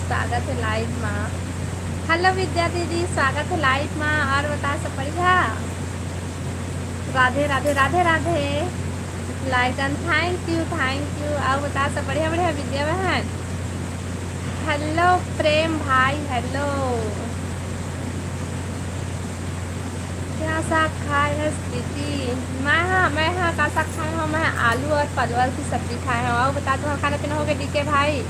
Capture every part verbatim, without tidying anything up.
स्वागत हे live मा। Hello विद्या दीदी, स्वागत हे live मा। और बता, सब बढ़िया? Radhe Radhe, Radhe Radhe. Like done, thank you, thank you। और बता, सब बढ़िया, बढ़िया विद्या बहन? Hello प्रेम भाई, hello। क्या साग खाए हस दीदी? मैं हा, मैं हा का साग खाए हव? मैं आलू और परवल की सब्जी खाए हव। और बता, तुम्हारा खाना पीना हो गया डीके भाई?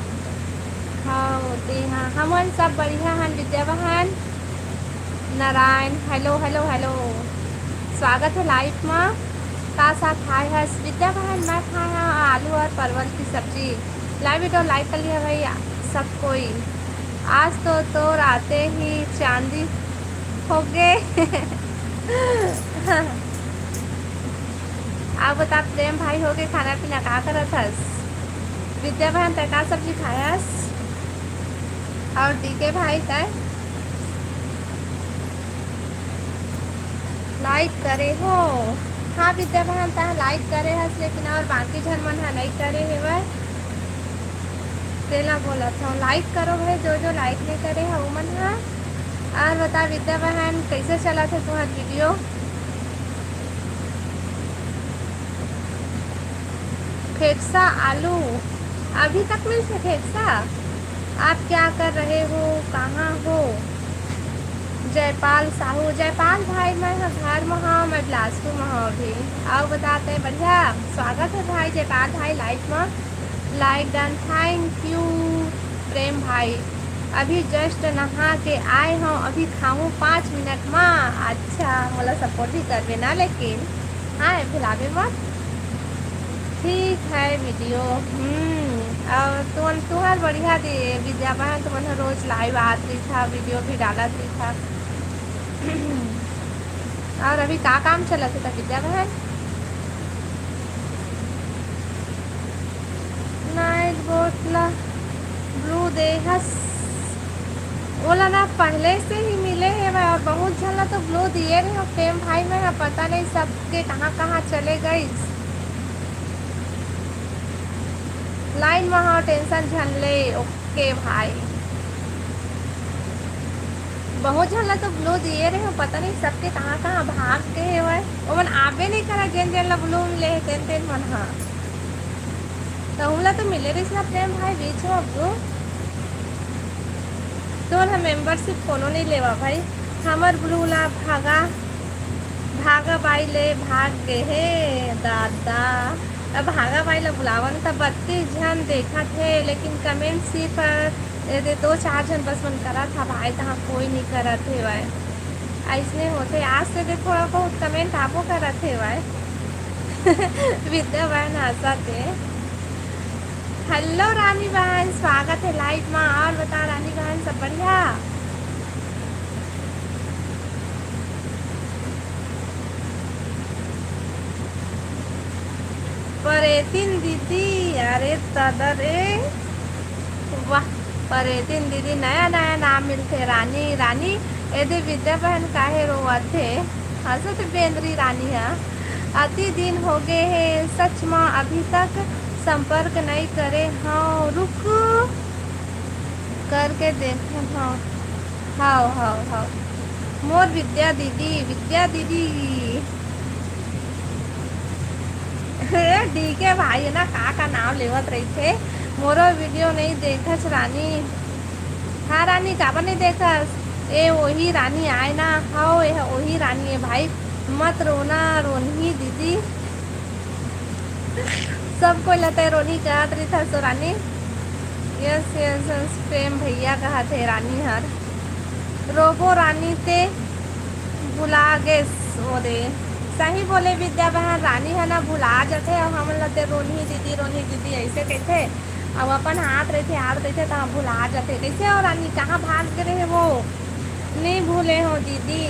हाँ, ते हाँ, हमन सब बढ़िया हन। विद्या बहन, नारायण, hello, hello, hello। स्वागत हे live मा। का साग खाए हस? विद्या बहन, मैं खाए हव आलू और परवल की सब्जी। Live video like कर लिया भैया सब कोई। आज तो तोर आते ही चांदी हो गए। आप बता प्रेम भाई, हो गए खाना पीना, का करत हस? विद्या बहन, तै का सब्जी खायस? और डीके भाई, तै like करे हो? हाँ विद्या बहन, तै like करे हस, लेकिन और बाकी झन मन ह नहीं करे हेवय। तेला बोलत हव, like करो भाई, जो जो like नहीं करे हे ओमन ह। और बता विद्या बहन, कैसे चलत हे तुम्हार video? फेफसा आलू अभी तक मिलथे फेफसा? आप क्या कर रहे हो, कहाँ हो? जयपाल साहू, जयपाल भाई, मैं ह घर म हव, मैं बिलासपुर म हव अभी। अउ बता, तै बढ़िया? स्वागत हे भाई जयपाल भाई live म। Like done, thank you प्रेम भाई। अभी just नहा के आए हव, अभी खाहूँ पाँच मिनट म। अच्छा, मोला support भी करबे ना, लेकिन हाँ, भुलाबे मत। ठीक है video। हम्म, और तुम, तुहर बढ़िया दे विद्या बहन, तुमन ह रोज live आत रहिथा, video भी डालत रहिथा। और अभी का काम चलत हे त विद्या बहन? Night boat ला blue दे हस, ओला ना पहले से ही मिले हेवय, और बहुत झन ला तो blue दिए रहे हो प्रेम भाई, मैं ह पता नहीं सबके कहाँ कहाँ चले गईस। Line म हो, tension झन ले। OK भाई, बहुत झन ला तो blue दिए रहे हो, पता नहीं सबके कहाँ कहाँ भाग गे हेवय। ओमन आबे नहीं करा, जेन जेन ला blue मिले हे तेन तेन मन ह। त हमला तो मिले रहिस ना प्रेम भाई बीच म blue। तो ना membership कोनो नहीं लेवा भाई, हमर blue ला भागा, भागा बाई ले भाग गे हे दादा। अब भागा बाई ला बुलावन त बत्तीस झन देखत हे, लेकिन comment सिर्फ एदे दो चार झन बस मन करत हा भाई, तहाँ कोई नहीं करत हेवय। अइसने होथे, आज से दे थोड़ा बहुत comment आबो करत हेवय। विद्या बहन हंसत हे। Hello रानी बहन, स्वागत हे live मा। और बता रानी बहन, सब बढ़िया? परेतिन दीदी, अरे दादा रे, वाह, परेतिन दीदी, नया नया नाम मिलथे रानी। रानी, एदे विद्या बहन काहे रोवत हे? हंसत बेंदरी रानी ह। अति दिन हो गे हे सच म, अभी तक संपर्क नई करे हव। रुक, करके देखे हव। हव, हव, हव। मोर विद्या दीदी, विद्या दीदी। हे डीके भाई ना, का का नाम लेवत रहिथे। मोरो video नहीं देखस रानी। हाँ रानी, काबर नहीं देखस? ए ओही रानी आय ना। हव, ए ओही रानी हे भाई। मत रोना रोनही दीदी। सब कोई ला तै रोनी कहत रहिथस तो रानी। Yes, yes, yes, प्रेम भैया कहत हे रानी हर। रोबो रानी ते भुला गेस। ओ दे, सही बोले विद्या बहन, रानी ह ना भुला जथे, अउ हमन ला ते रोनही दीदी, रोनही दीदी अइसे कहिथे, अउ अपन हाथ रहिथे, हाथ रहिथे त भुला जथे। कइसे हो रानी, कहाँ भाग गे रहे वो? नहीं भूले हो दीदी,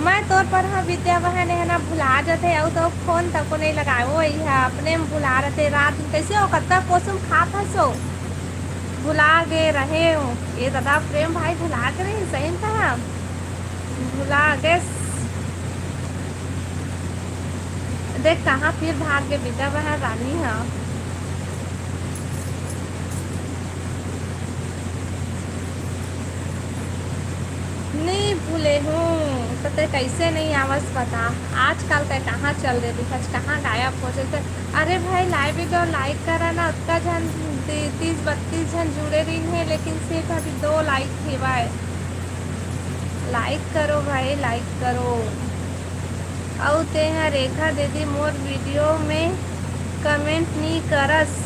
मैं तोर पर ह विद्या बहन, एह ना भुला जथे, अउ तो फोन तको नहीं लगाए, ओ इहा अपने में भुला रथे। रात दिन कइसे हो, कतका कोसुम खात हसो, भुला गे रहे हो। ए दादा प्रेम भाई भुला गे रहे, सही में कहा भुला गेस। देख कहाँ फिर भाग गे विद्या बहन रानी ह। ले हूँ, तो ते कैसे नहीं आवस बता। आजकल ते कहाँ चल दे दिखच, कहाँ गायब हो जैसे। अरे भाई, live video like करा ना, उतना झन ती-, तीस बत्तीस झन जुड़े रही है, लेकिन सिर्फ अभी दो like हेवय। Like करो भाई, like करो। अउ ते ह रेखा दीदी मोर video में comment नी करस।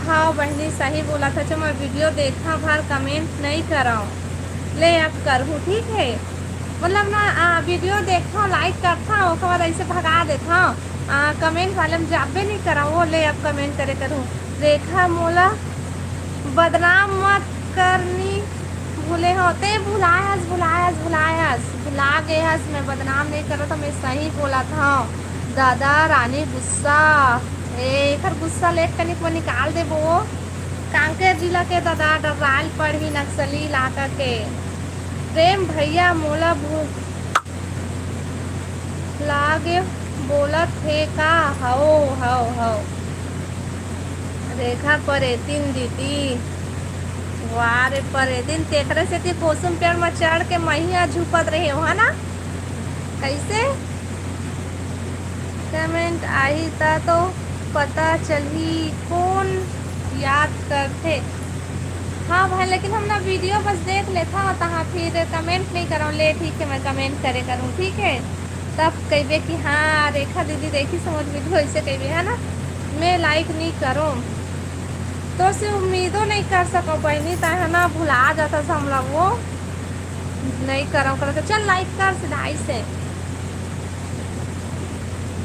हाँ बहिनी, सही बोला था, जो मैं video देखा भर comment नहीं करव। ले अब करहूँ, ठीक है। मतलब ना, आ, video देखथव, like करथव, ओकर बाद ऐसे भगा देथव। आ, comment वाले में जाबे नहीं करव, वो ले अब comment करे करहूँ। रेखा मोला बदनाम मत करनी भूले हो। ते भुलाए हस, भुलाए हस, भुलाए हस, भुला गए हस। मैं बदनाम नहीं करत हूँ, मैं सही बोलत हूँ। दादा रानी गुस्सा, ए, एकर गुस्सा लेख कनिक में निकाल देबो। कांकेर जिला के दादा डर्राइल पड़ही नक्सली इलाका के। प्रेम भैया मोला भू-, लागे बोलत हे का? हव, हव, हव। रेखा परेतिन दीदी। वाह रे परेतिन, तेकरे सेती कुसुम पेड़ म चढ़ के महिया झुपत रहे हो, है ना? कैसे? Comment आही त तो पता चलही कोन याद करथे। हाँ भाई, लेकिन हम ना video बस देख लेथव, तहाँ फिर comment नहीं करव। ले ठीक है, मैं comment करे करूँ, ठीक है। तब कहिबे कि हाँ रेखा दीदी देखी समझ video, ऐसे कहिबे, है ना? मैं like नहीं करूँ, तो से उम्मीदों नहीं कर सको बहनी, तय है ना, भुला जाता से हमला वो नहीं करव करके। चल like कर से ढाई से।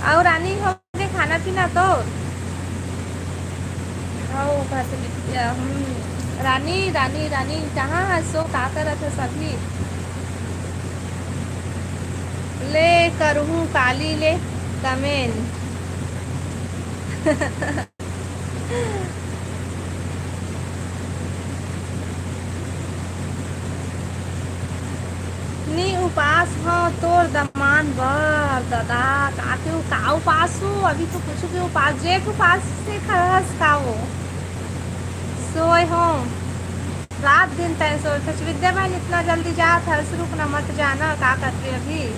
और रानी हो के खाना पीना तो? हव, घर से बिटिया, हम्म। रानी, रानी, रानी, कहाँ हस सो? का करत हस अभी? ले करहूँ काली ले comment। नी उपास हव तोर दमान बर, ददा, का के का उपास हो? अभी तो कुछ भी उपास, जेठ उपास से खरस का वो। सोए हो, रात दिन तय सोए। सच विद्या बहन इतना जल्दी जात हस, रुक ना, मत जाना, का करबे अभी।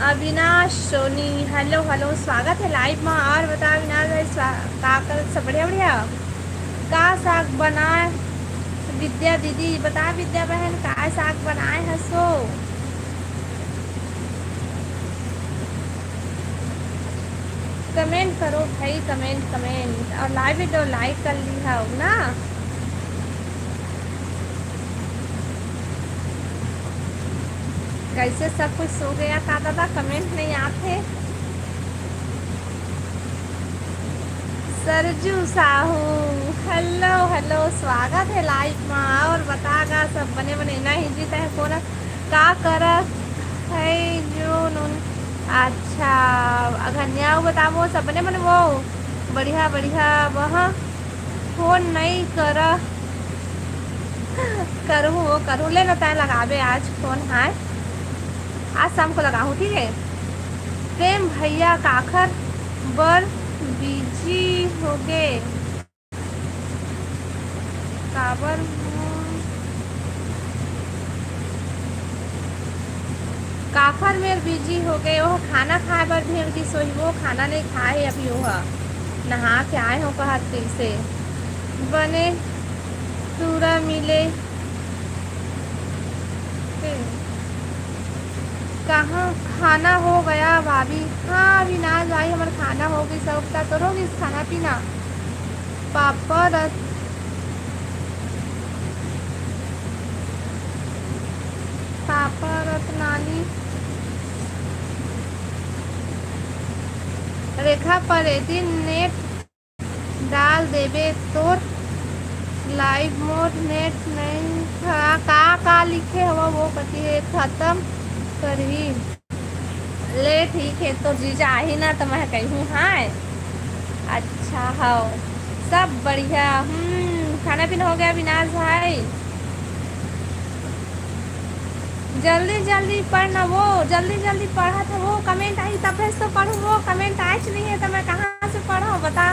अविनाश सोनी, hello, hello, स्वागत है live में। और बता अविनाश भाई, स्वा-, का कर, सब बढ़िया, बढ़िया? का साग बनाए विद्या दीदी? बता विद्या बहन, का साग बनाए हसो? Comment करो भाई, comment, comment। और live video like कर ली हो ना। कैसे सब कुछ सो गया का दादा, comment नहीं आते। सरजू साहू, hello, hello, स्वागत है live में। और बता गा सब बने बने? नहीं जी, तय कोना का करत है जो नून? अच्छा, अघन्या, वो बताबो सब बने बने वो? बढ़िया, बढ़िया, वहाँ फोन नहीं कर, करूँ वो करूँ, ले ना तय लगाबे आज फोन। हाँ, आज शाम को लगाहूँ, ठीक है। प्रेम भैया काखर बर बिजी होगे? काबर? काखर मेर बिजी होगे? ओह खाना खाए बर भेज दिस होही, वो खाना नहीं खाए हे अभी। ओह नहा के आए हो कहत तइसे। बने टूरा मिले। कहाँ खाना हो गया भाभी? हाँ अविनाश भाई, हमर खाना हो गइस। सब बता, तोर हो गइस खाना पीना? पापा रत-, पापा रतनानी, रेखा परेतिन नेट डाल देबे तोर live मोर नेट नहीं था। का, का लिखे हवा वो कति हे, खत्म करही। ले ठीक है, तो जीजा आही ना तो मैं कहूँ, हाँ। अच्छा, हव, सब बढ़िया। हम्म, खाना पीना हो गया अविनाश भाई? जल्दी जल्दी पढ़ना वो, जल्दी जल्दी पढ़त हे वो, comment आही तब से तो पढ़ूँ वो, comment आएच नहीं है तो मैं कहाँ से पढ़ूँ बता।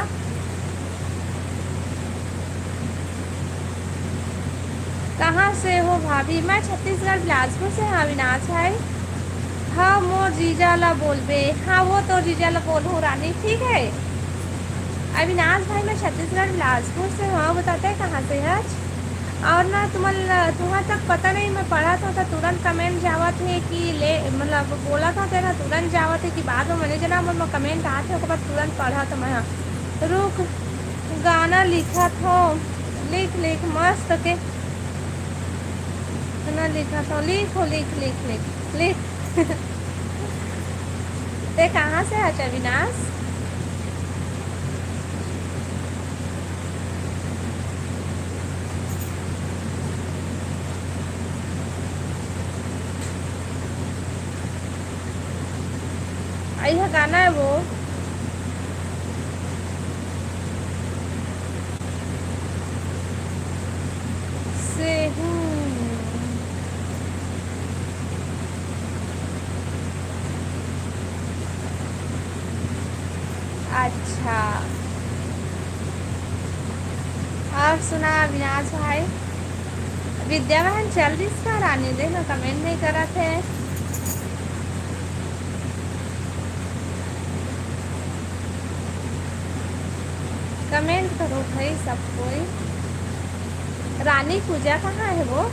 कहाँ से हो भाभी? मैं छत्तीसगढ़ बिलासपुर से। हाँ अविनाश भाई, हाँ मोर जीजा ला बोलबे। हाँ वो तो जीजा ला बोलहूँ रानी, ठीक है। अविनाश भाई, मैं छत्तीसगढ़ बिलासपुर से हूँ। बताते हैं कहाँ से है आज? और ना तुम्हार तुम्हार तक पता नहीं, मैं पढ़त हूँ तो तुरंत comment जावत है कि ले, मतलब बोलत हूँ तेरा तुरंत जावत है कि बाद में मैंने जना मैं comment आत है ओकर बाद तुरंत पढ़त हूँ मैं। हाँ। रुक, गाना लिखत हो, लिख लिख मस्त के। गाना लिखत हो, लिख हो, लिख लिख लिख लिख। ते कहाँ से हच अविनाश? आई है गाना है वो। से हूँ। अच्छा, और सुना अविनाश भाई? विद्या बहन चल दिस का रानी, देख ना comment नहीं करत है। Comment करो भाई सब कोई। रानी पूजा कहाँ है वो?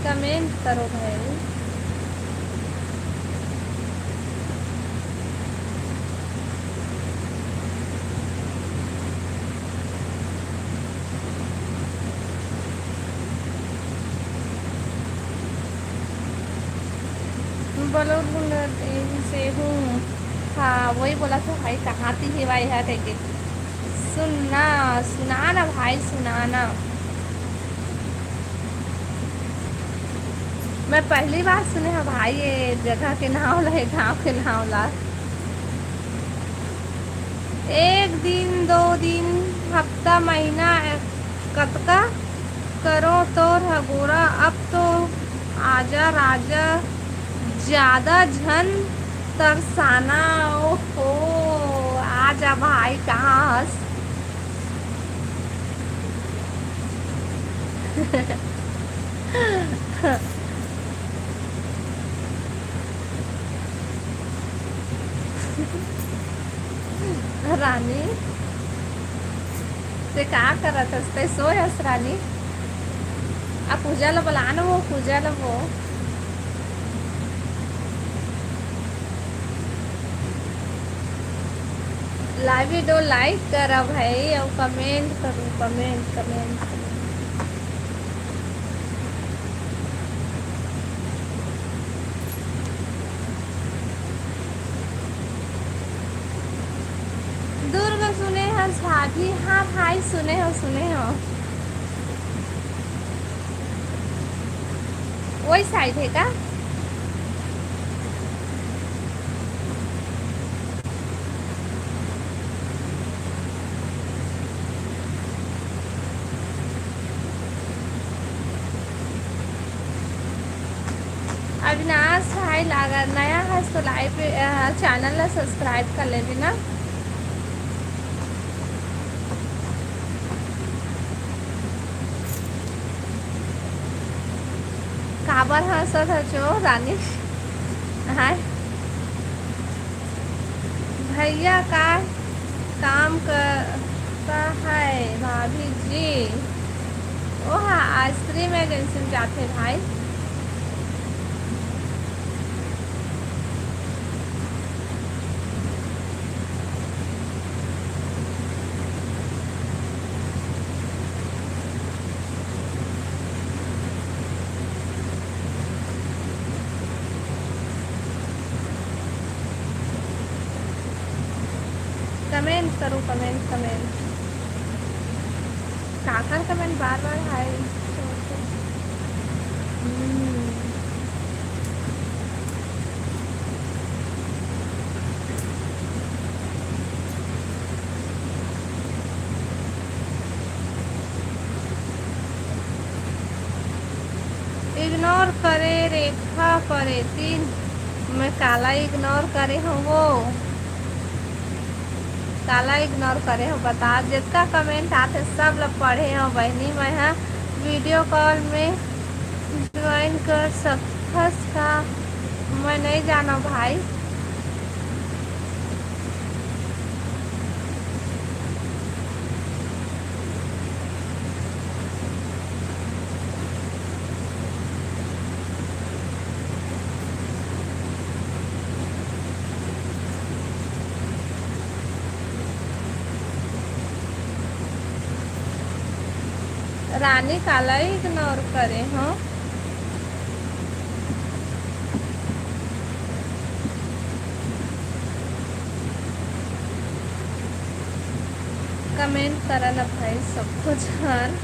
Comment करो भाई। बलौर गुंडा से हूँ। हाँ, वही बोला था भाई, कहाँ थी हेवाई है कह के। सुनना, सुनाना भाई, सुनाना। मैं पहली बार सुने हूँ भाई, ये जगह के नाम ला, ये गाँव के नाम ला। एक दिन, दो दिन, हफ्ता, महीना, कतका करो तोर हगोरा, अब तो आजा राजा, ज्यादा झन तरसाना। ओहो, आजा भाई, कहाँ हस? रानी, ते का करत हस? ते सोय हस रानी? आ पूजा ल बला न वो, पूजा ल वो। Live video like करा भाई, और comment करो, comment, comment, comment। दुर्ग सुने हस भाभी? हाँ भाई, सुने हो, सुने हो। वही side है का? अविनाश भाई, लागा नया हस तो live, अ, channel ला subscribe कर लेबे ना। काबर हंसत हचो रानी? हाय। भैया का काम करता है भाभी जी? ओहा ice cream agency में जाथे भाई। Comment करो, comment, comment। काकर comment बार बार हाय? इग्नोर करे रेखा परेतिन, मैं काला इग्नोर करे हवं वो? काला इग्नोर करे हो बता? जितना कमेंट आथे सब ला पढ़े हो बहिनी। मैं ह वीडियो कॉल में ज्वाइन कर सकथस का? मैं नहीं जानो भाई। रानी काला इग्नोर करे हो? कमेंट करा ना भाई, सबको जान।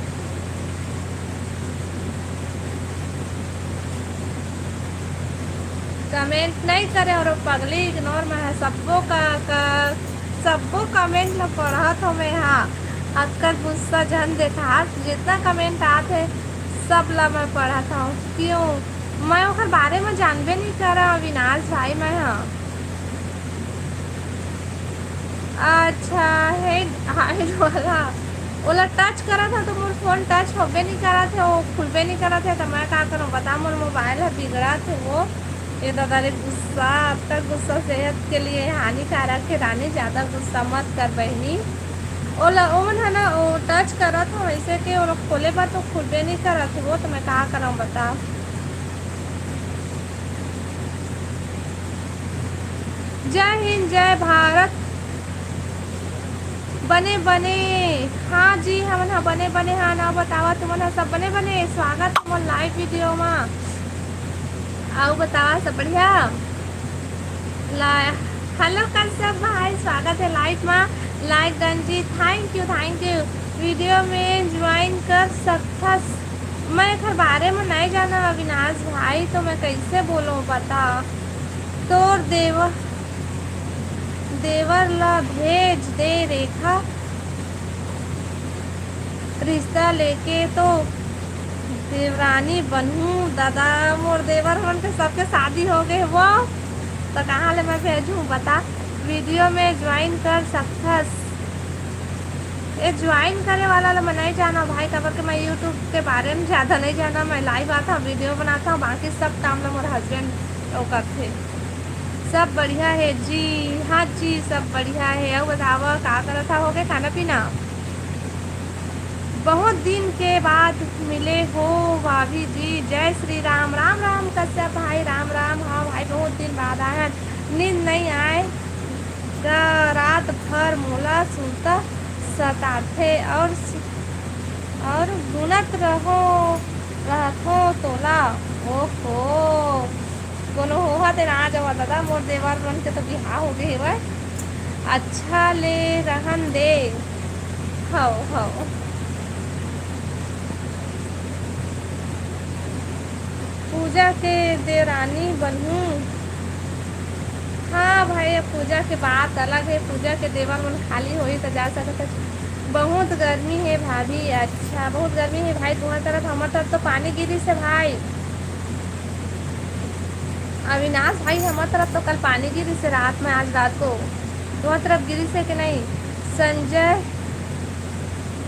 कमेंट नहीं करे और पगली इग्नोर में है। सबको का, का सबको कमेंट ला पढ़त हो मैं हा। अक्कर गुस्सा झन देखा, जितना कमेंट आत है सब ला मैं पढ़त हूँ। क्यों? मैं ओकर बारे में जानबे नहीं करा अविनाश भाई। मैं हा अच्छा, हेड हाइड वाला ओला टच करत हव तो मोर फोन टच होबे नहीं करत है, वो खुलबे नहीं करत है, तो मैं का करूँ बता? मोर मोबाइल ह बिगड़त है वो। ये दादा रे गुस्सा, अतका गुस्सा सेहत के लिए हानिकारक है रानी, ज्यादा गुस्सा मत कर बहिनी। ओला ओमन है ना, वो टच करत हो ऐसे के ओला खोले बर तो खुलबे नहीं करत है वो, तो मैं का करऊँ बता? जय हिंद, जय भारत। बने बने, हाँ जी, हमन ह बने बने हाँ। ना बतावा, तुमन ह सब बने बने? स्वागत है मोर लाइव वीडियो मा। आऊ बतावा, सब बढ़िया? ला-, हेलो कश्यप भाई, स्वागत है लाइव मा। लाइक डन जी, thank you, thank you. Video में ज्वाइन कर सकथस। मैं एकर बारे में नहीं जाना अविनाश भाई, तो मैं कैसे बोलूँ बता? तोर देव-, देवर ला भेज दे रेखा, रिश्ता लेके तो देवरानी बनहूँ। दादा, मोर देवर मन के सबके शादी हो गए वो, तो कहाँ ले मैं भेजूँ बता? वीडियो में ज्वाइन कर सकथस। ये ज्वाइन करे वाला ला मैं नहीं जाना भाई, काबर के मैं यूट्यूब के बारे में ज्यादा नहीं जाना। मैं लाइव आता हूँ, वीडियो बनाता हूँ, बाकी सब काम ला मोर हस्बैंड वो करथे। सब बढ़िया है जी। हाँ जी, सब बढ़िया है। अउ बतावा, का करत हा? हो गए खाना पीना? बहुत दिन के बाद मिले हो भाभी जी। जय श्री राम। राम राम कश्यप भाई, राम राम। हाँ भाई, बहुत दिन बाद आए हैं, नींद नहीं आए गा, रात भर मोला सुनता सताथे और सु-, और गुनत रहो, रहथो तोला। ओहो, कोनो होहा तेन आ जावा दादा, मोर देवर मन के तो बिहाव हो गए हेवय। अच्छा ले रहन दे। हव, हव। पूजा के देवरानी बनहूँ। हाँ भाई, अब पूजा के बात अलग है, पूजा के देवर मन खाली होही तो जा सकत है। बहुत गर्मी है भाभी। अच्छा, बहुत गर्मी है भाई, तुम्हारे तरफ, हमारे तरफ तो पानी गिरी से भाई। अविनाश भाई, हमारे तरफ तो कल पानी गिरी से रात में, आज रात को। तुम्हारे तरफ गिरी से कि नहीं? संजय,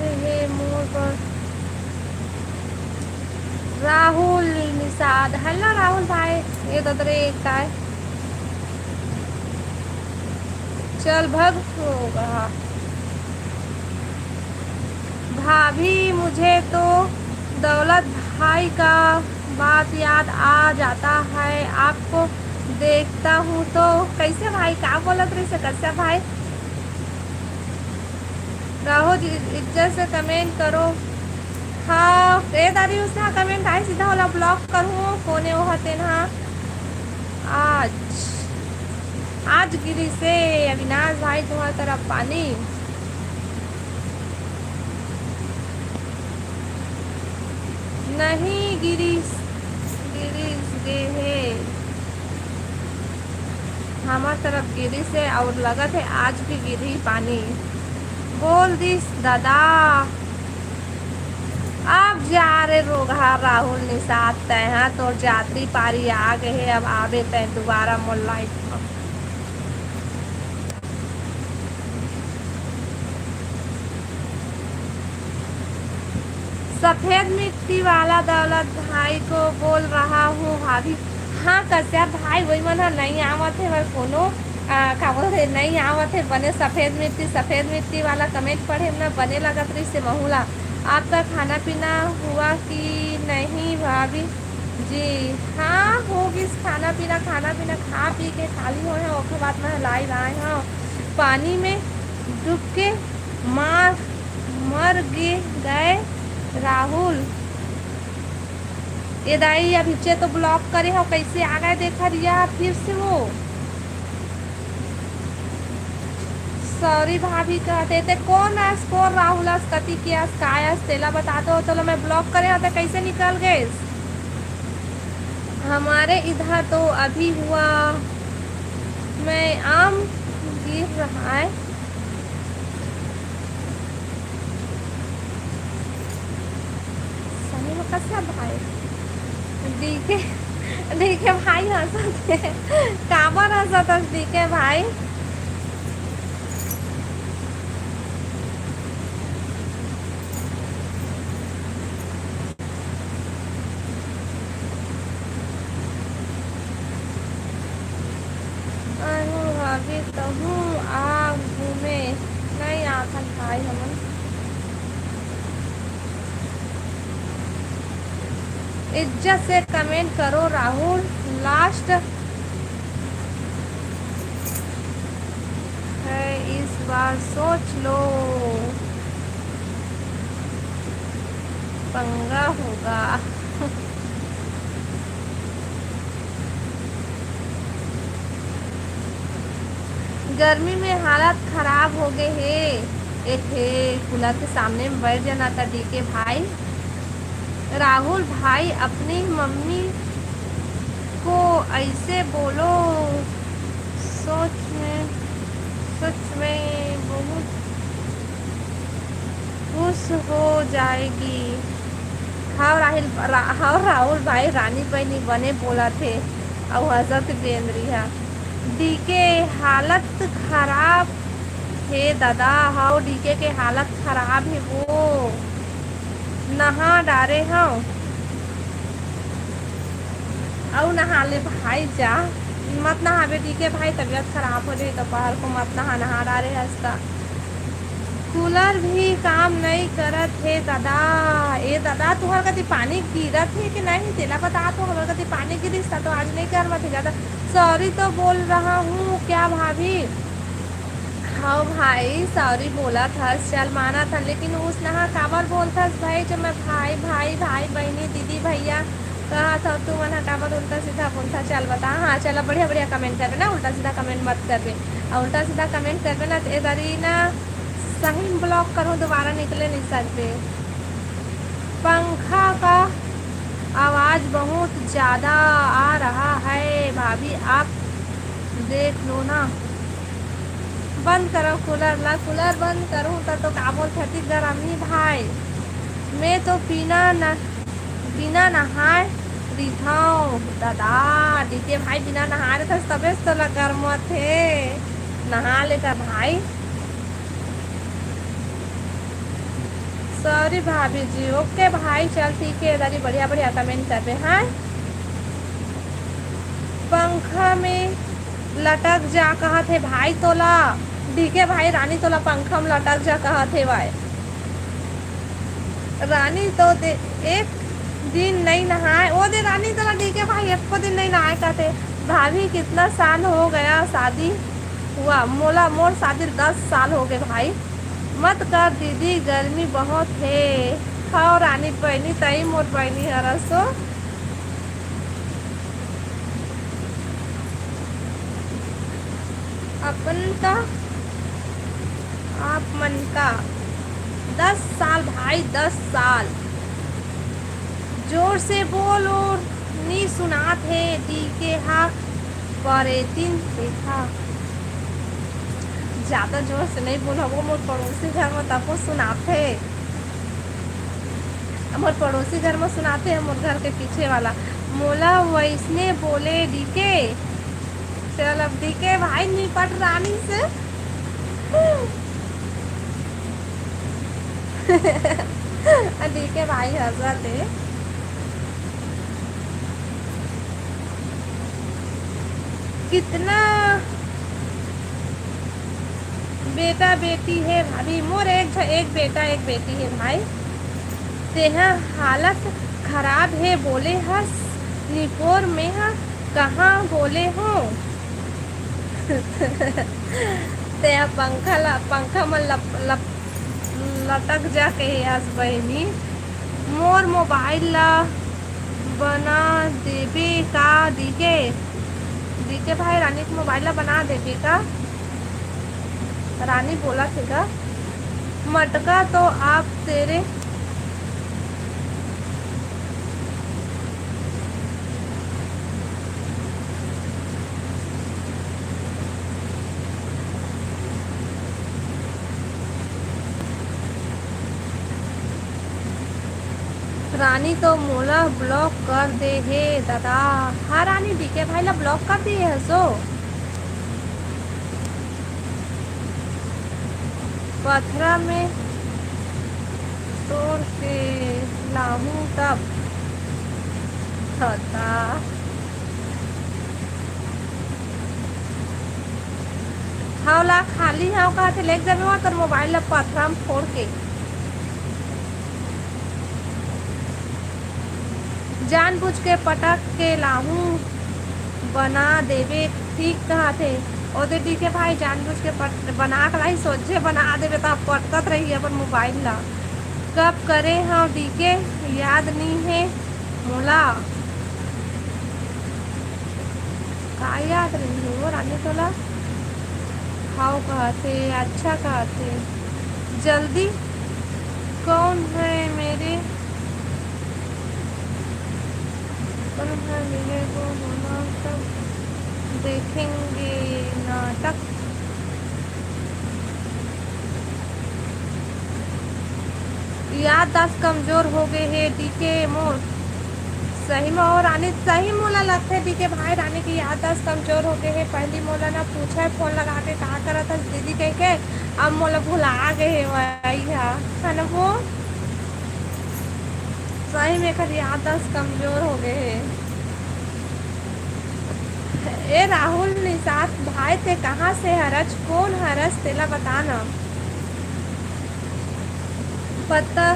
हे मोर पर राहुल निषाद। हेलो राहुल भाई, ये तो तेरे एक काय। चल भग होगा। भाभी, मुझे तो दौलत भाई का बात याद आ जाता है, आपको देखता हूँ तो। कैसे भाई, का बोलत रही से, कैसे भाई? राहुल जी, इज्जत से कमेंट करो। हाँ, ए दारी, उसने कमेंट आए, सीधा वाला ब्लॉक करूँ, कोने वो हते ना। आज, आज गिरी से अविनाश भाई तुम्हारी तरफ पानी। नहीं गिरी, गिरिस गे हे, हमर तरफ गिरिस हे और लगत हे आज भी गिरही पानी, बोल दिस दादा। अब जा रे रोगहा राहुल निषाद, तैं हा तोर जातरी पारी आ गे हे, अब आबे तैं दुबारा मोर लाइफ म। सफेद मिट्टी वाला दौलत भाई को बोल रहा हूँ भाभी। हाँ कश्यप भाई, वही मन ह नई आवत हे, वह कोनो, आ, का बोलथे, नई आवत हे, बने सफेद मिट्टी, सफेद मिट्टी वाला कमेंट पढ़े म ना बने लगत रहिस हे महू ला। आपका खाना पीना हुआ कि नहीं भाभी? जी हाँ, हो गिस खाना पीना, खाना पीना खा पी के खाली होए हैं, ओकर बाद मैं लाइव आए हूँ। पानी में डूब के मार, मर गे गए राहुल। ए दाई, अभी चे तो ब्लॉक करे हो, कैसे आ गए देखा रिया फिर से वो। सॉरी भाभी कहते, ते कौन अस, कौन राहुल अस, कति के अस, काय अस, तेला बता दो। चलो, मैं ब्लॉक करे हो, ते कैसे निकल गए? हमारे इधर तो अभी हुआ, मैं आम गिर रहा है। सही में कश्यप भाई, डीके, डीके भाई हंसत हे। काबर हंसत हस डीके भाई? अरे भाभी, तहूँ आ घूमे, नहीं आथन भाई हमन। इज्जत से कमेंट करो राहुल, लास्ट है इस बार, सोच लो, पंगा होगा। गर्मी में हालत खराब हो गए हे। ए हे, कूलर के सामने में बैठ जाना था डीके भाई। राहुल भाई, अपनी मम्मी को ऐसे बोलो, सोच में, सच में बहुत खुश हो जाएगी। हाव राहुल, रा-, हाव राहुल भाई, रानी बहिनी बने बोलत हे, अउ हंसत बेंदरी हा। डीके हालत खराब हे दादा, हाव डीके के हालत खराब हे, वो नहा डारे हव। अउ नहा ले भाई जा, मत नहाबे डीके भाई, तबीयत खराब हो जाही, दोपहर को मत नहा, नहा डारे हस त। कूलर भी काम नइ करत हे दादा। ए दादा, तुहर कति पानी गिरत हे कि नहीं, तेला बता तो, हमर कति पानी गिरिस त तो आज नइ गरमत हे जादा। सॉरी तो बोल रहा हूँ क्या भाभी? हव भाई, सॉरी बोलत हस, चल मानत हन, लेकिन उसनहा काबर बोलथस भाई? जो मैं भाई, भाई, भाई, बहिनी, दीदी, भैया कहत हव, तुमन ह काबर उल्टा सीधा बोलथा? चल बता। हाँ, चल, अब बढ़िया, बढ़िया कमेंट करबे ना, उल्टा सीधा कमेंट मत करबे। अउ उल्टा सीधा कमेंट करबे ना, त ए दरी ना सही ब्लॉक करहूँ, दोबारा निकले नहीं सकबे। पंखा का आवाज बहुत ज्यादा आ रहा है भाभी, आप देख लो ना। बंद करो कूलर ला, कूलर बंद करूँ त तो का बोलथे, अति गरमी भाई। मैं तो बिना न, बिना नहाए रिथव दादा। डीके भाई बिना नहाए रथस तबे तो तोला गरमत हे। नहा ले का भाई। सॉरी भाभी जी। ओके भाई, चल ठीक हे, ए दरी बढ़िया बढ़िया कमेंट करबे, हाँ। पंखा में लटक जा कहत हे भाई तोला, डीके भाई, रानी तोला पंखा में लटक जा कहत हे भाई। रानी तो दे एक दिन नइ नहाए, ओ दे रानी तोला डीके भाई एको दिन नइ नहाए कहत हे। भाभी कितना साल हो गया शादी हुआ? मोला, मोर शादी दस साल हो गए भाई। मत कर दीदी, गर्मी बहुत हे। हव रानी बहिनी, तई मोर बहिनी हरस ओ। अपन का, आप मन का। दस साल भाई, दस साल। जोर से बोल और रानी सुनात हे, डीके हा परेतिन देखा। ज्यादा जोर से नहीं बोलबो, मोर पड़ोसी घर में तको सुनाथे। मोर पड़ोसी घर में सुनाथे, मोर घर के पीछे वाला। मोला वैसने बोले डीके। चल अब डीके भाई निपट रानी से। डीके भाई हंसत हे। कितना बेटा बेटी हे भाभी? मोर एक झ-, एक बेटा एक बेटी हे भाई। तेहा हालत खराब हे बोले हस निपोर, मेहा कहाँ बोले हो? तेहा पंखा ला, पंखा म लप, लप, लटक जा के हस बहिनी। मोर मोबाइल ला बना देबे का डीके? डीके भाई, रानी के मोबाइल ला बना देबे का? रानी बोलत हे का? मटका तो आप तेरे रानी तो मोला block कर दे हे दादा। हाँ रानी, डीके भाई ला block कर दिए हे सो। पथरा में तोड़ के लाहूं तब। दादा। हव ला खाली हव कहत हे, लेग जाबे वहाँ तोर मोबाइल ला पथरा म फोड़ के। जानबूझ के पटक के लाहूं बना देबे, ठीक कहत हे। ओदे डीके भाई जानबूझ के पट-, बना के लाही, सोझे बना देबे त पटकत रही अपन मोबाइल ला। कब करे हव डीके, याद नी हे मोला। का याद रही हो रानी तोला? हव कहत हे, अच्छा कहत हे। जल्दी कौन है मेरे, कौन है मेरे को होना, तब देखेंगे नाटक। याददाश्त कमजोर हो गए हे डीके मोर। सही में, और रानी, सही मोला लगथे डीके भाई, रानी की याददाश्त कमजोर हो गए हे। पहली मोला ना पूछे फोन लगा के का करत हस दीदी कह के, अब मोला भुला गए हे वही हा, है ना वो? सही में एकर याददाश्त कमजोर हो गए हे। ए राहुल निषाद भाई, ते कहाँ से हरच, कौन हरच, तेला बता ना। पता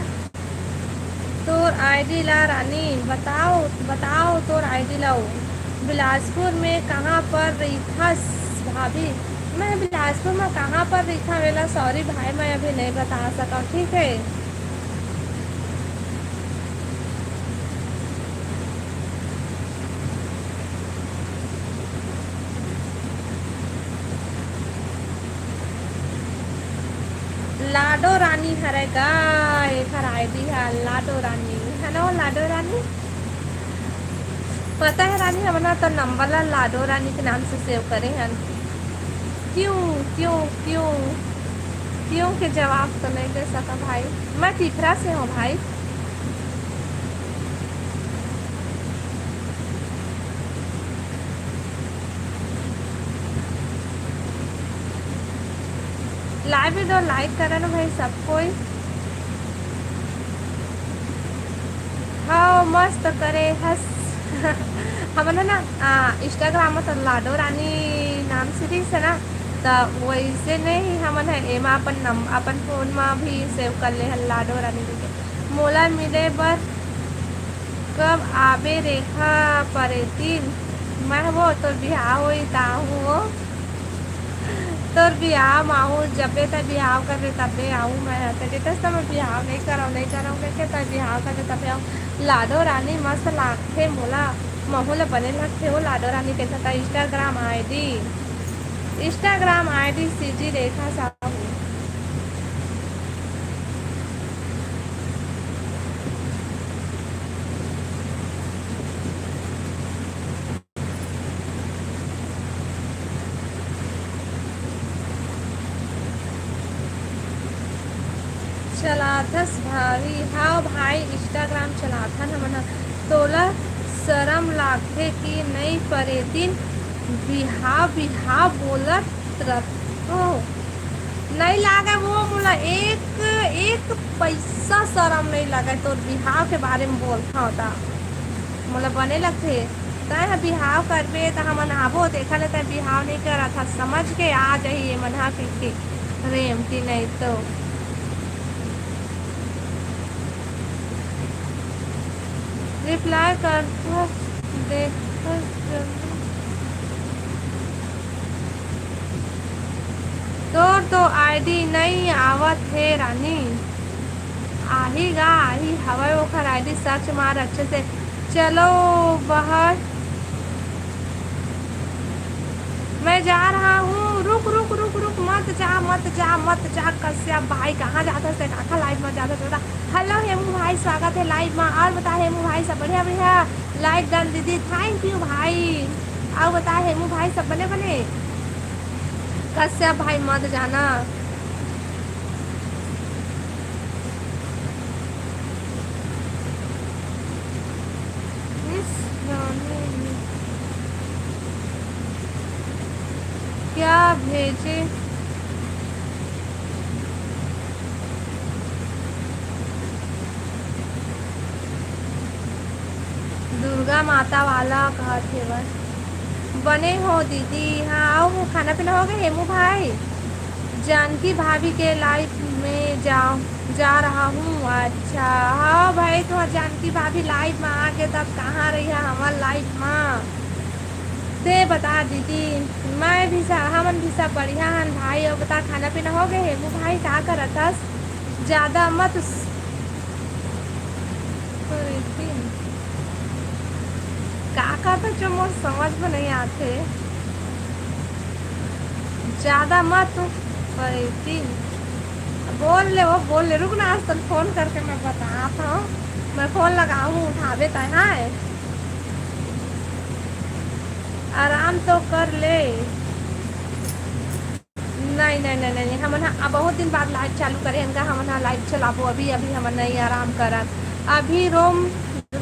तोर आईडी ला रानी, बताओ, बताओ तोर आईडी ला। बिलासपुर में कहाँ पर रहिथस भाभी? मैं बिलासपुर में कहाँ पर रहिथव, एला sorry भाई, मैं अभी नहीं बता सकव, ठीक है? लाडो रानी हरे गा, एकर आईडी हा लाडो रानी, है ना वो लाडो रानी? पता है रानी, हमन तो नंबर ला लाडो रानी के नाम से सेव करे हन। क्यों, क्यों, क्यों, क्यों के जवाब तो नहीं दे सका भाई। मैं तीसरा से हूँ भाई। Live video like करे ना भाई सब कोई। हाँ, मस्त करे हस। हमन ह ना, आ, Instagram म तो लाडो रानी नाम से रहिस हे ना, त वैसे नहीं हमन ह एमा अपन नम-, अपन फोन म भी सेव कर ले हन लाडो रानी के। मोला मिले बर कब आबे रेखा परेतिन? मैं वो तोर बिहाव होई त आहूँ वो। तोर बिहाव म आहूँ, जबे तैं बिहाव करबे तबे आहूँ मैं ह। तैं कहिथस त मैं बिहाव नइ करँव, नइ करँव कहिके, तैं बिहाव करबे तबे आहूँ। लाडो रानी मस्त लागथे मोला, महू ल बने लागथे वो लाडो रानी कहिथे त Instagram ID, Instagram ID CG Rekha Sahu. चलाथस भाभी? हाव भाई, Instagram चलाथन हमन ह। तोला शरम लागथे कि नइ परेतिन? बिहाव बिहाव बोलत रथो। नइ लागे वो मोला एक, एक पइसा शरम नइ लागे तोर बिहाव के बारे म बोलथव त। मोला बने लगथे। तैं ह बिहाव करबे त हमन आबो, तेखर ले तैं बिहाव नइ करत हस, समझ के आ जाही ये मन ह कहिके। रेमटी नहीं तो। Reply करथस, देखथस जरूर। तोर तो ID नइ आवत हे रानी। आही गा, आही। हवय ओखर ID, search मार अच्छे से। चलो बहर, मैं जा रहा हूँ। रुक, रुक, रुक, रुक, मत जा, मत जा, मत जा। कश्यप भाई, कहाँ जात हस? काखर live में जात हस? बता। Hello हेमू भाई, स्वागत है live में। और बता हेमू भाई, सब बढ़िया, बढ़िया? Like done दीदी, thank you भाई। और बता हेमू भाई, सब बने, बने? कश्यप भाई, मत जाना। इस गाने में क्या भेजे? दुर्गा माता वाला कहत हेवय। बने हो दीदी। हाँ, अउ खाना पीना हो गए हेमू भाई? जानकी भाभी के live में जाओ, जा रहा हूँ। अच्छा, हाँ भाई, तुँहर जानकी भाभी live में आगे, तब कहाँ रहिहा हमर live में? ते बता दीदी, मैं भी सा-, हमन भी सब बढ़िया हन भाई। अउ बता, खाना पीना हो गए हेमू भाई? का करत हस? ज्यादा मत स-, का करत हस जो मोर समझ में नहीं आथे। ज्यादा मत परेती। बोल ले वो, बोल ले। रुक ना, आज तन phone करके मैं बतात हूँ। मैं phone लगाऊँ, उठाबे तय, हाँ। आराम तो कर ले। नहीं, नहीं, नहीं, नहीं, हमन ह, अब बहुत दिन बाद live चालू करे हन गा, हमन ह live चलाबो अभी, अभी हमन नहीं आराम करन। अभी room,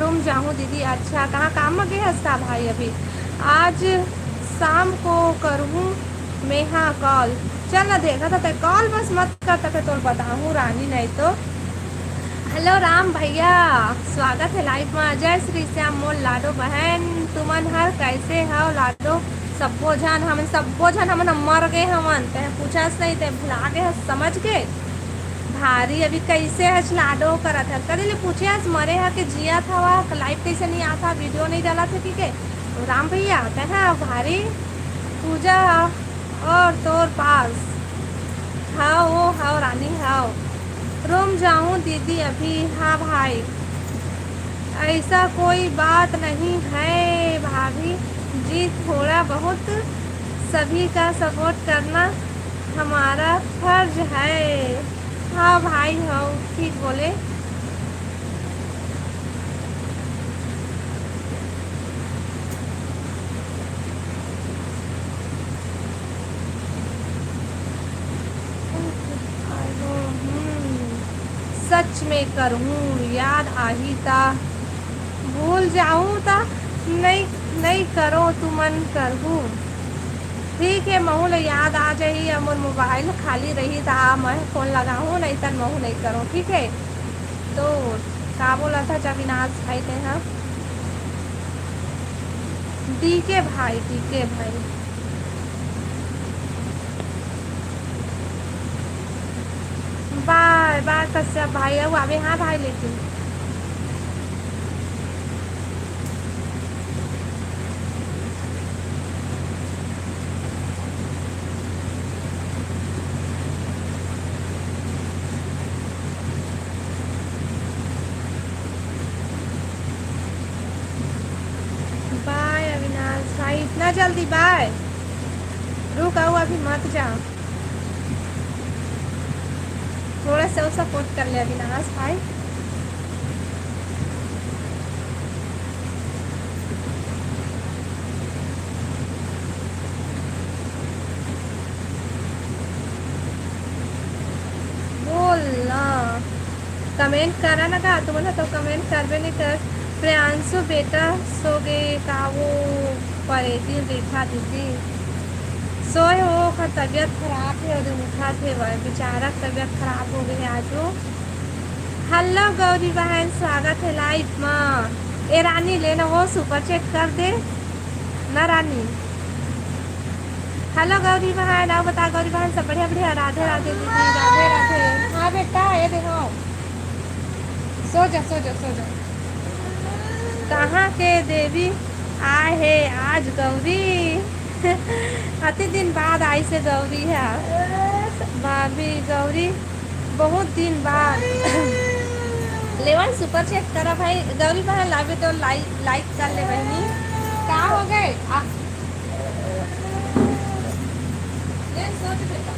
room जाहूँ दीदी। अच्छा, कहाँ काम म गे हस का भाई अभी? आज शाम को करूँ मैं, हाँ, call। चल ना, देखा था तय call बस मत कर, तब तोल बताहूँ रानी, नहीं तो। Hello राम भैया, स्वागत है live में। जय श्री श्याम मोर लाडो बहन, तुमन हर कैसे हव लाडो? सब्बो झन, हमन सब्बो झन हमन मर गए हवन। तैं पूछस नहीं, तैं भुला गए हस, समझ के। भारी अभी कैसे हस लाडो करत हस? कदे ले पूछे हस मरे ह के जियत हवा, live कैसे नहीं आता, video नहीं डालत हे, ठीक है? राम भैया, तैं ह भारी पूजा और तोर पास। हाँ, वो हव रानी, हव। Room जाऊँ दीदी अभी। हाँ भाई, ऐसा कोई बात नहीं है भाभी जी, थोड़ा बहुत सभी का support करना हमारा फर्ज है। हाँ भाई, हव, ठीक बोले। हम्म, सच में करहूँ, याद आही ता भूल जाहूँ ता नहीं, नहीं करो तुमन करहूँ। ठीक है, महू ल याद आ जाही, अब मोर mobile खाली रही ता मैं phone लगाहूँ, नहीं तन महू नहीं करो, ठीक है। तो का बोला था अविनाश भाई ने, हाँ? डीके भाई, डीके भाई। बाय बाय कश्यप भाई, अउ आबे, हाँ भाई, लेकिन बाय अविनाश भाई, इतना जल्दी बाय? रुक, अउ अभी मत जा, थोड़ा सा support कर ले अविनाश भाई। बोल ना। कमेंट करा ना का, तुमन ह तो कमेंट करबे नहीं कर। प्रियांशु बेटा सो गे का वो परेतिन रेखा दीदी? सोए हो, ओकर तबीयत खराब हे, ओदे उठा थे वह बेचारा के तबीयत खराब हो गए हे आज वो। हेलो गौरी बहन, स्वागत है लाइव में। ए रानी लेना वो सुपर चैट कर दे ना रानी। हेलो गौरी बहन, आओ बता गौरी बहन, सब बढ़िया बढ़िया? राधे राधे दीदी, राधे राधे। हाँ बेटा, ये देखो, सो जा, सो जा, सो जा। कहाँ के देवी आए हे आज गौरी? अति दिन बाद आई से गौरी है भाभी गौरी, बहुत दिन बाद। लेवन सुपर चैट करा भाई गौरी बहन, लाइव तो लाइक लाइक कर ले बहनी। का हो गए? आ, ले सोच बेटा।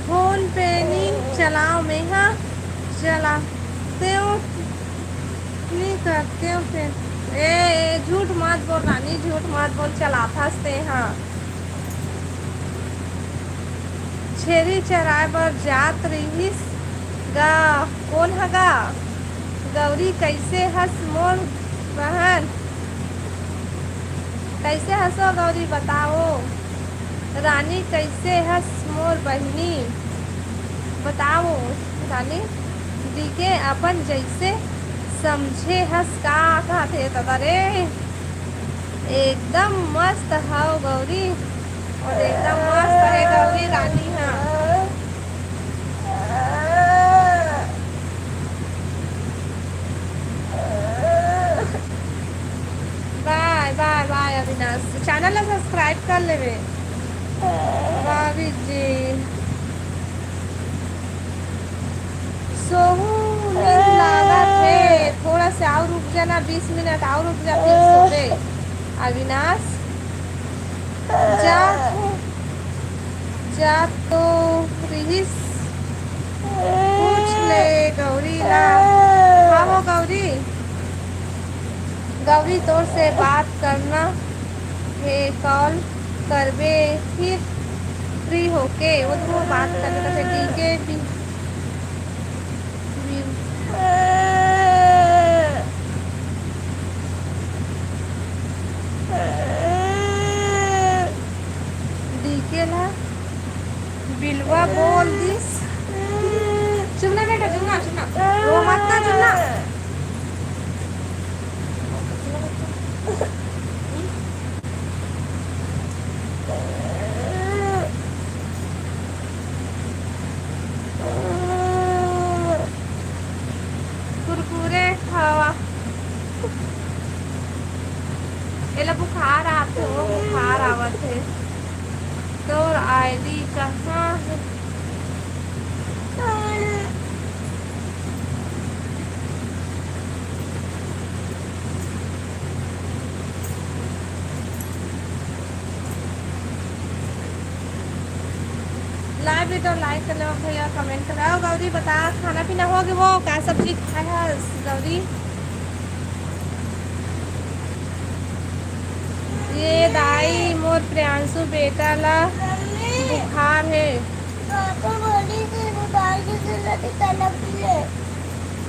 फोन पे नहीं चलाओ, मैं हाँ चलाते हो, नहीं करते हो फिर। ए, ए, झूठ मत बोल रानी, झूठ मत बोल, चलाथस ते हाँ। छेरी चराए बर जात रिहिस गा। कोन ह गा? गौरी, कैसे हस मोर बहन? कैसे हसो गौरी, बताओ। रानी, कैसे हस मोर बहिनी? बताओ रानी। डीके, अपन जैसे समझे हस का कहत हे दादा रे? एकदम मस्त हव गौरी, और एकदम मस्त है गौरी रानी हा। बाय बाय बाय अविनाश, चैनल ला सब्सक्राइब कर लेवे। भाभी जी, सोहू नींद लागत हे, थोड़ा से और रुक जाना, बीस मिनट और रुक जा, फिर सोबे। अविनाश, जा, जा तो रिहिस, पूछ ले गौरी ला। हाँ वो गौरी, गौरी तोर से बात करना हे, कॉल करबे फिर फ्री होके, वो तो बात करबे करबे, डीके भी, भी, डीके ला बिलवा बोल दिस। चुप ना बेटा, चुप ना, चुप ना, रो मत ना, चुप ना। कुरकुरे खावा। एला बुखार आथे, वो बुखार आवत हे। तोर आईडी कहाँ हे? लाइव वीडियो लाइक कर लेवा भैया, कमेंट कर। आओ गौरी, बता, खाना पीना हो गए वो? का सब्जी खाए हस गौरी? ये दाई, मोर प्रियांशु बेटा ला बुखार हे। पापा बोली कि वो दाई के जरूरत है, तलब भी है।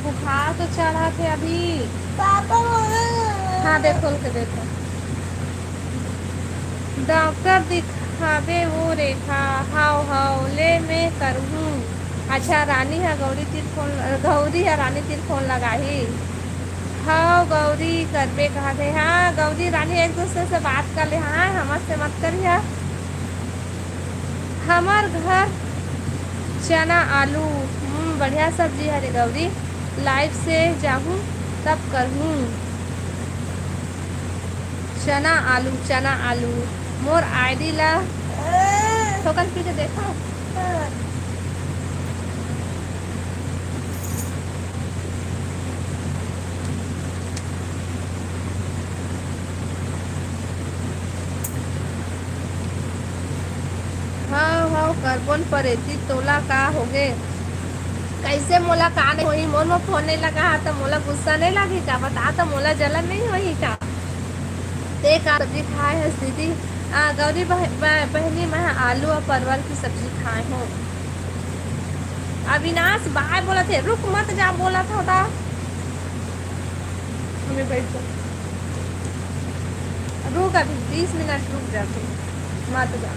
बुखार तो चढ़ा थे अभी। पापा बोले। हाँ, देखो, उनके देखो। डॉक्टर दिखाबे वो रेखा, हाव, हाव, ले मैं करहूँ। अच्छा, रानी ह गौरी तीर फोन, गौरी ह रानी तीर फोन लगाही। हाव, गौरी करबे कहत हे। हाँ, गौरी रानी एक दूसरे से बात कर ले। हाँ, हमर से मत करिहा। हमर घर चना आलू, हम्म, बढ़िया सब्जी हरे गौरी। लाइव से जाहूँ तब करहूँ। चना आलू, चना आलू, मोर आईडी ला ठोकर पी के देखो। हाँ, हाँ, करबोन परेती, तोला का होगे? कैसे मोला का नहीं होही? मोर में फोन नहीं लगा हा, तो मोला गुस्सा नहीं लगी का? बता, तो मोला जलन नहीं होही का? एक सब्जी खाए हस दीदी? आ, गौरी बह-, बह-, बहनी, मैं आलू और परवल की सब्जी खाए हूँ। अविनाश बाय बोलत हे, रुक मत जा, बोलत होता। हमें बैठ जा। रुक, अभी बीस मिनट रुक जाते, मत जा।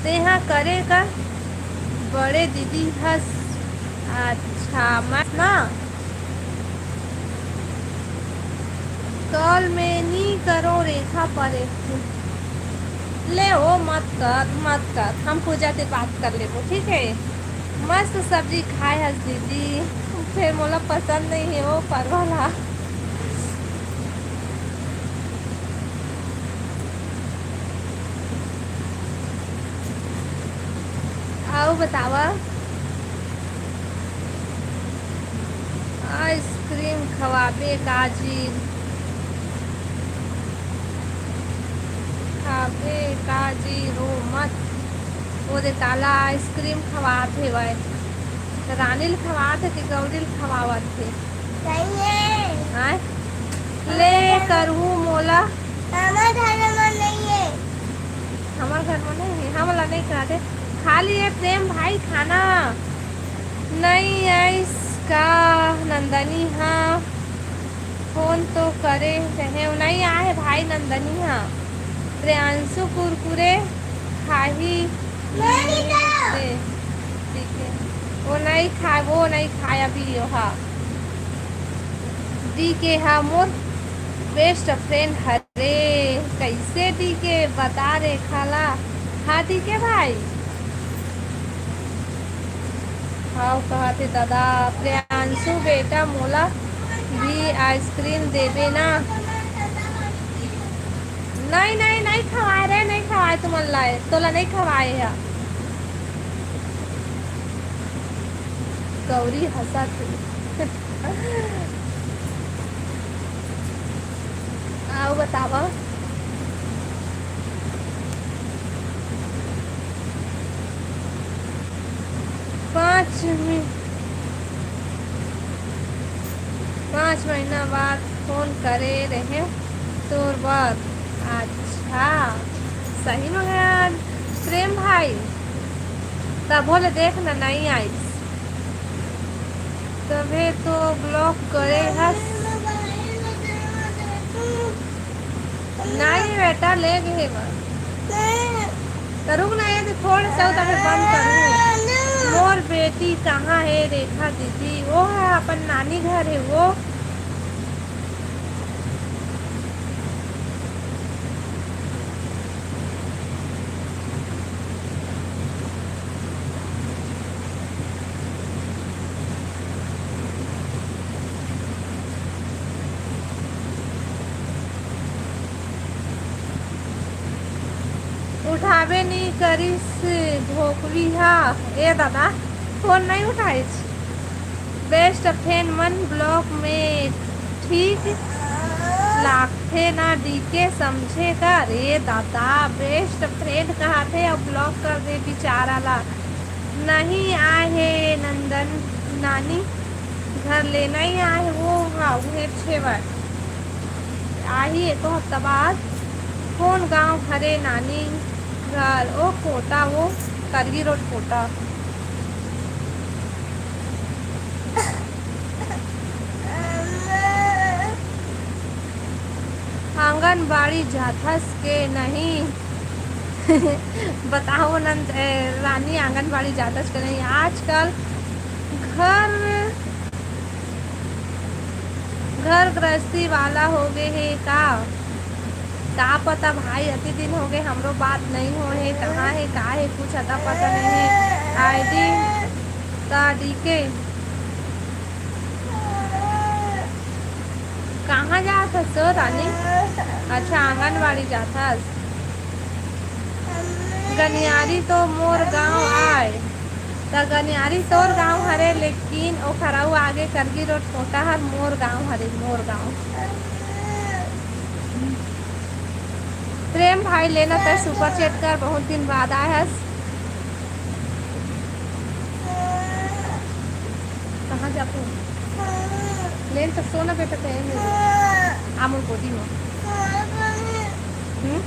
तेहा करे का बड़े दीदी हस। अच्छा, मत ना। कल में नी करो रेखा परे। ले ओ, मत कर, मत कर, हम पूजा से बात कर लेबो, ठीक है? मस्त सब्जी खाए हस दीदी, फिर मोला पसंद नहीं है वो परवल हा। अउ बतावा, आइसक्रीम खवाबे काजी, खाबे काजी, रो मत। वो दे ताला आइसक्रीम खवात हेवय। रानी ल खवात हे कि गौरी ल खवावत हे? नहीं है। आय? ले करहू मोला। हमार घर में नहीं है। हमार घर में नहीं है, हमला नहीं खाते। खा लिए प्रेम भाई खाना। नहीं आइस का नंदनी? हाँ, फोन तो करे रहे, नहीं आए भाई नंदनी। हाँ, प्रियांशु कुरकुरे खाही। नहीं, नहीं। से, ठीक है, वो नहीं खाए, वो नहीं खाए अभी यो। हाँ, डी के हा मोर बेस्ट फ्रेंड हरे। कैसे डी के? बता रे खाला। हाँ डी के भाई। हाव कहत हे दादा। प्रियांशु बेटा मोला भी आइसक्रीम देबे ना। नहीं, नहीं, नहीं खवाए रे, नहीं खवाए तुमन ला, तोला नहीं खवाए हे। गौरी हंसत हे। अउ बतावा। पाँच मि-, पाँच महीना बाद फोन करे रहे तोर बर। अच्छा, सही में यार प्रेम भाई, तभो ले देख ना, नहीं आइस। तभे तो ब्लॉक करे हस। नहीं बेटा, ले गए बा। तो रुक ना, ये तो थोड़ा सा उधर बंद करूँ। मोर बेटी कहाँ है रेखा दीदी? वो है अपन नानी घर है वो। उठाबे नी करिस धोकवी हा। ए दादा, फोन नहीं उठाइस। बेस्ट फ्रेंड मन ब्लॉक में ठीक लागथे ना डीके, समझे का रे दादा? बेस्ट फ्रेंड कहाथे अउ ब्लॉक कर दे बिचारा ला। नहीं आए हे नंदन नानी घर ले, नहीं आए हे वो, हाँ, उहे छेवर आही एको हफ्ता बाद। कौन गांव हरे नानी घर? ओ कोटा, वो करगी रोड कोटा। आंगनबाड़ी जाथस के नहीं? बताओ नंद, ए, रानी आंगनबाड़ी जाथस के नहीं? आजकल घर, घर गृहस्थी वाला हो गए हे का? का पता भाई, अति दिन हो गए, हमरो बात नहीं हो हे, कहाँ हे, का हे, कुछ अता पता नहीं हे। आईडी का डीके। कहाँ जात हस ओ रानी? अच्छा, आंगनबाड़ी जात हस। गनियारी तो मोर गांव आय। त गनियारी तोर गांव हरे, लेकिन ओखर अउ आगे करगी रोड कोटा हर मोर गांव हरे, मोर गांव। प्रेम भाई लेना तय सुपर चैट कर, बहुत दिन बाद आय हस। कहाँ जाबो? लेन तो सोना बेटा तय आ मोर गोदी में। हम्म?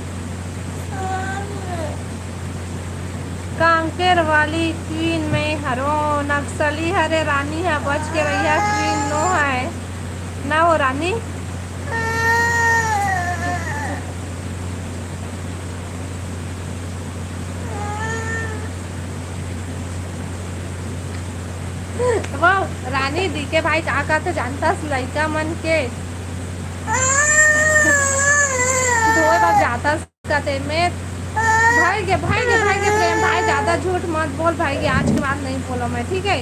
कांकेर वाली क्वीन मैं हरो, नक्सली हरे रानी है, बच के रहिया, क्वीन नो है ना वो रानी। वो रानी डी के भाई का कहत हे जानथस, लइका मन के धोए बर जाथस कहत हे। मैं भाई के, भाई के, भाई के प्रेम भाई, ज्यादा झूठ मत बोल भाई के, आज के बाद नहीं बोलो मैं, ठीक है?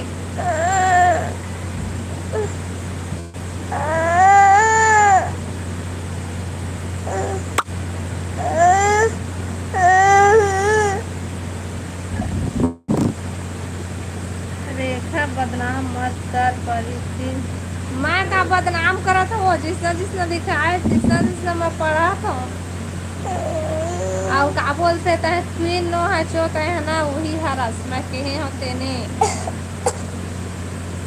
रेखा, बदनाम मत कर परी थी। मैं का बदनाम करत हूँ? जिसना जिसना दिखाए, जिसना जिसना मैं पढ़त हूँ। अउ का बोलथे, तहे क्वीन नो है, चो तहे है ना, वही हरस, मैं कहे हूँ तेने।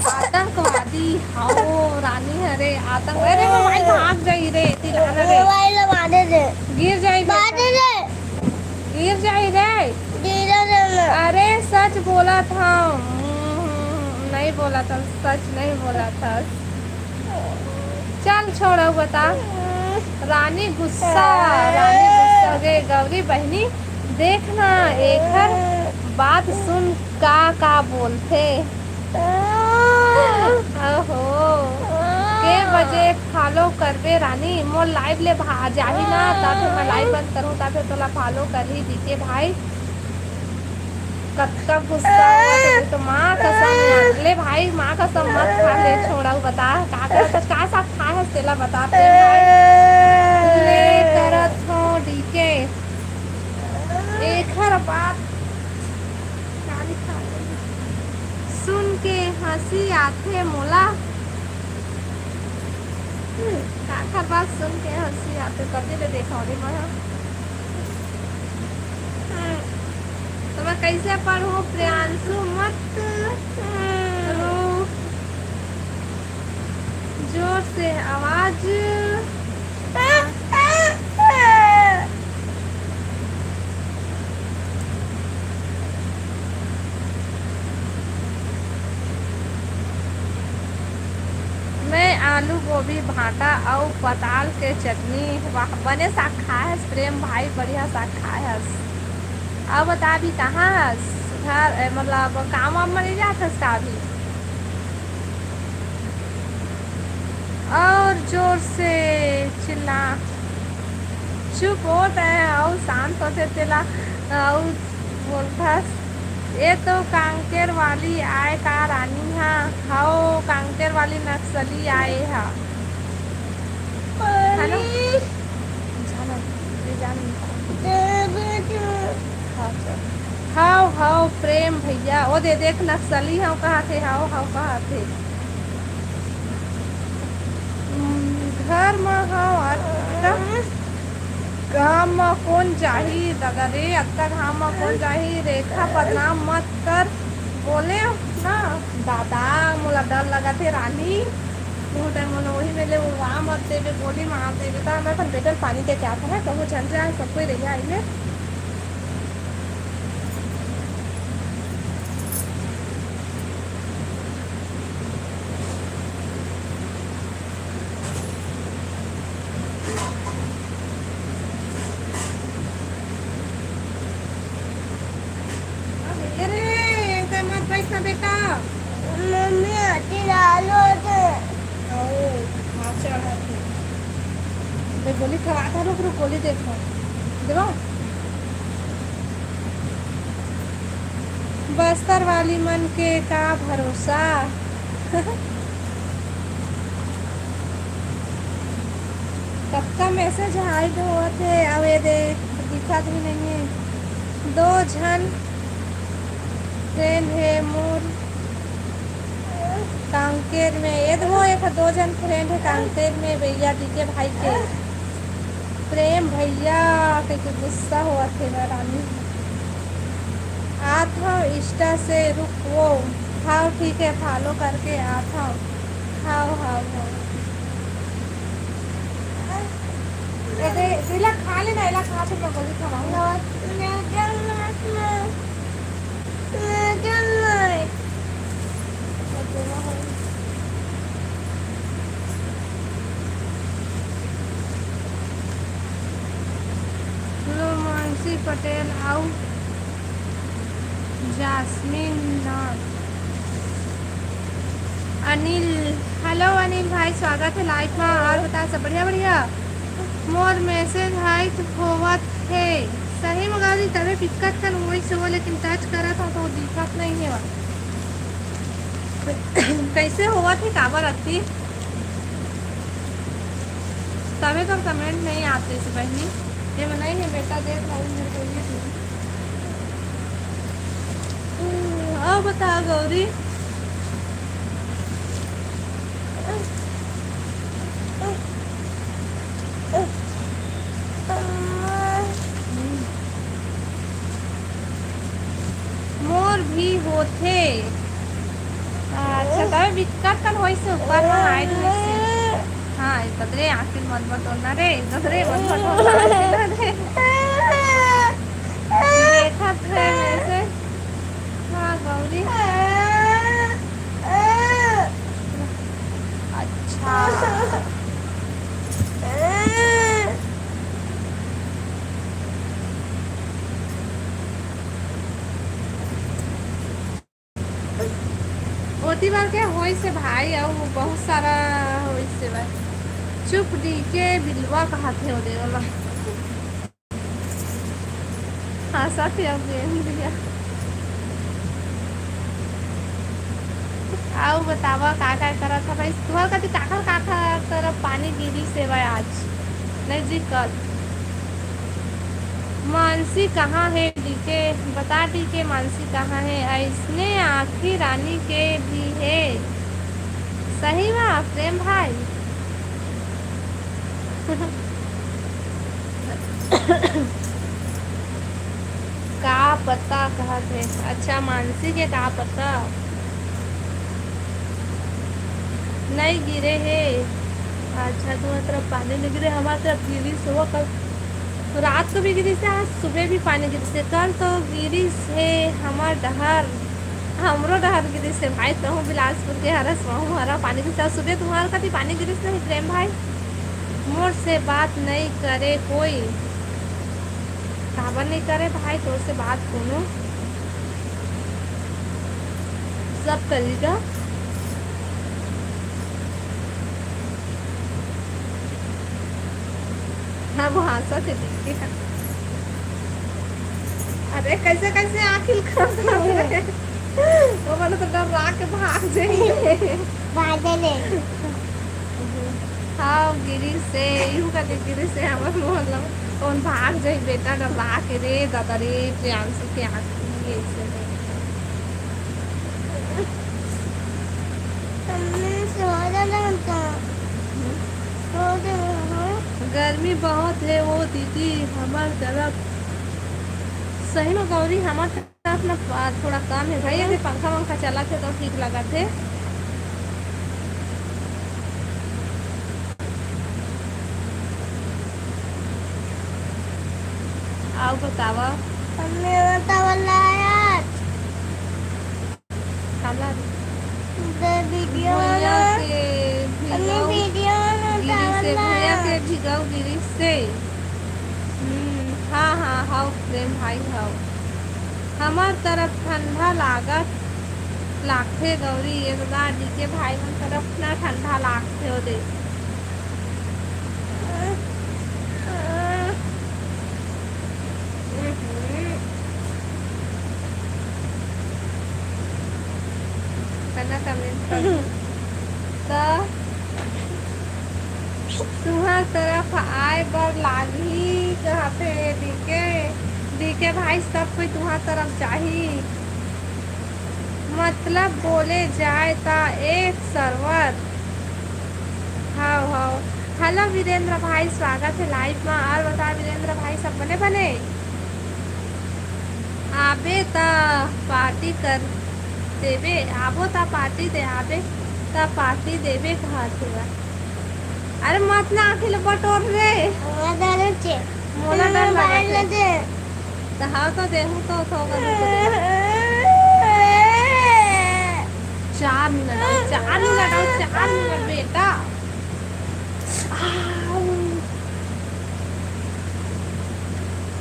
आतंकवादी, हाओ रानी हरे, आतंक, अरे मोबाइल भाग जाई रे, तिलाना रे। मोबाइल मारे रे। गिर जाई बेटा। मारे रे। गिर जाई रे। गिरा रे ना। अरे सच बोलत हूँ। हम्म, नहीं बोलत हूँ, सच नहीं बोलत हूँ। चल छोड़ो बता। रानी गुस्सा, रानी गुस्सा गे गौरी बहिनी, देखना एखर बात सुन का का बोलथे। ओहो, के बजे follow करबे रानी? मोर live ले भा-, जाही ना, ता फिर मैं live बंद करूँ, ता फिर तोला follow करही डीके भाई। कतका गुस्सा होवत हे तो माँ कसम यार। ले भाई, माँ कसम मत खा ले, छोड़ाऊ बता, का करत हस, का साग खाए हस, तेला बता प्रेम भाई। ले करत हो डीके। एखर बात सुन के हंसी आथे मोला। काकर बात सुन के हंसी आथे, कति ले देखा रे मैं। तो मैं कैसे पढ़ूं? प्रियांशु मत रो, जोर से आवाज। मैं आलू, गोभी, भांटा अउ पताल के चटनी। वाह, बने साग खाए हस प्रेम भाई, बढ़िया साग खाए हस। अब बता अभी कहाँ हस? घर, ए, मतलब काम वाम में नहीं जात हस का अभी? और जोर से चिल्ला। चुप होत है, अउ शांत होथे तेला, अउ बोलथस, "ये तो कांकेर वाली आय का रानी हा?" "हव, कांकेर वाली नक्सली आय हा।" है ना? जाना, ये जान। हाँ, चल। हव, हव, प्रेम भैया, ओ दे देख, नक्सली हव कहाथे, हव, हव कहाथे। हम्म, घर म हव, अतका घाम म कोन जाही, दादा रे, अतका घाम म कोन जाही? रेखा, बदनाम मत कर, बोले ना, दादा, मोला डर लगत हे, रानी, तू टाइम मोला वही में ले उड़वा मत देबे, गोली मार देबे, त मैं अपन बेटा ल पानी दे के आत हँव, कहूँ झन जाए, सब कोई रहिया आइले। अरे, ऐसे मत बैठ ना बेटा। मम्मी, आती लाल हो गए। ओ, हाँ, चढ़ा थे। मैं गोली खवा था, रुक, रुक, गोली देखो। देखो। बस्तर वाली मन के का भरोसा। कतका message hide होवत हे, अउ ये दे, दिखत भी नहीं है। दो झन friend हे मोर कांकेर में, ये दो, एक दो झन friend हे कांकेर में, भैया, डीके भाई के। प्रेम भैया कहिके गुस्सा होवत हे गा रानी। आत हव Insta से, रुक वो। हाँ, ठीक है, follow करके आत हव। हाँ, हाँ, हाँ। ए दे, दे ला खा ले ना, एला खा, फिर मैं गोली खवाऊँ। लो, मानसी पटेल आऊ जास्मिन नाथ। अनिल, हेलो अनिल भाई, स्वागत है लाइव में। और बता, सब बढ़िया? बढ़िया। मोर मैसेज हाइट होवत हे। सही में गौरी, तबे दिक्कत कन वही से हो, लेकिन टच करत हो तो दिखत नहीं है। कैसे होवत हे, काबर अति? तबे तो कमेंट नहीं आते से बहनी। ये बनाई है बेटा, देख रहा हूँ, मेरे को ये दे। अब बता गौरी। मोर भी होथे। अच्छा, तबे दिक्कत कन होइस ऊपर में हाइट होइस। हाँ, ए ददरे आखिर मन बटोरना रे, ए ददरे मन बटोरना रे। देखत हे मैसेज। हाँ, गौरी। अच्छा। ओती बार के होइस हे भाई, अउ बहुत सारा होइस हे भाई। चुप डीके बिलवा कहत हे ओदे वाला। हाँ, साथी, अब गेम दिया। आऊ बतावा, का, का करत हवय? तुहर कति काखर, काखर तरफ पानी गिरिस हेवय आज? नहीं जी, कल। मानसी कहाँ हे डीके? बता डीके, मानसी कहाँ हे? अइसने आँखी रानी के भी हे। सही मा, प्रेम भाई? का पता कहत हे। अच्छा, मानसी के का पता? नई गिरे हे। अच्छा, तुहर तरफ पानी नई गिरे, हमर तरफ गिरिस हे कल। रात को भी गिरिस हे, आज सुबह भी पानी गिरिस हे। कल तो गिरिस हे हमर डहर, हमरो डहर गिरिस हे भाई। तहूँ बिलासपुर के हरस, महूँ हरा पानी गिरिस हे। सुबह तुम्हर कति पानी गिरिस नहीं प्रेम भाई? मोर से बात नहीं करे कोई। काबर नहीं करे भाई तोर से बात कोनो? सब करेगा। हाँ, वो हंसत हे, ठीक है। अरे, कैसे, कैसे आँखी लगा रहे? वो वाला तो डर रहा के भाग जाएंगे। भाग जाएंगे। हाँ, गिरिस हे, यू कति गिरिस हे, हमर मोहल्ला में। कौन भाग जाई बेटा, डर रहा के रे, दादा रे, प्रियांशु के आँखी ऐसे। हमने सो जाना था। सो जाना, हाँ। गर्मी बहुत हे वो दीदी, हमर तरफ। सही में गौरी, हमर तरफ ना पा-, थोड़ा कम हे भाई, अभी पंखा वंखा चलत हे तो ठीक लगत हे। आऊ बतावा। हमने बतावा लाया। काला रे? वीडियो भुइया में, के हमने भिगाऊ वीडियो में गिरी से, बतावला। भुइया के भिगाऊ गिरी से। हम्म, हाँ, हाँ, हाव प्रेम भाई, हाव। हमर तरफ ठंडा लागत, लागथे गौरी, ये तो दादी के भाई मन तरफ ना ठंडा लागथे ओदे। करना कमेंट कर। त तुहर तरफ आए बर लागही कहथे डीके, डीके भाई, सब कोई तुहर तरफ जाही। मतलब बोले जाए त एक server। हाव, हाव। Hello वीरेंद्र भाई, स्वागत हे live मा। और बता वीरेंद्र भाई, सब बने बने? आबे त party कर देबे, आबो त party दे, आबे त party देबे कहत हे। अरे मत ना आँखी ले बटोर रे। मोला डर लगे। त हाँ तो देहूँ तो थोड़ा रुक दे। चार मिनट और, चार मिनट और, चार मिनट बेटा। आऊ।